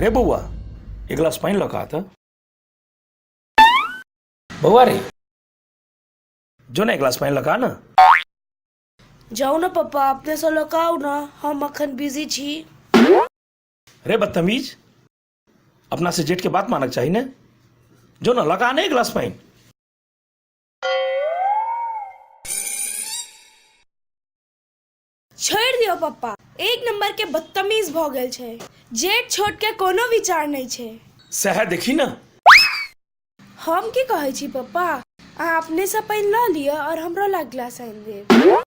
रे बौआ, एक गिलास पानि लऽ कऽ आ तऽ। बौआ रे, जो ने एक गिलास पानि लऽ कऽ आ ने। जाउ ने पप्पा, अपनेसँ लऽ कऽ आउ ने, हम अखन बिजी छी। रे बदतमीज, अपना से जेठ के बात मानक चाही ने। जो ने लऽ कऽ आ ने एक गिलास पानि। छोड़ि दियौ पप्पा, एक नंबर के बदतमीज भऽ गेल छै। जेठ छोट के कोनो विचार नहि छै। सएह देखी ने। हम की कहै छी पप्पा, अहाँ अपनेसँ पानि लऽ लिअ आओर हमरो लए गिलास आनि देब।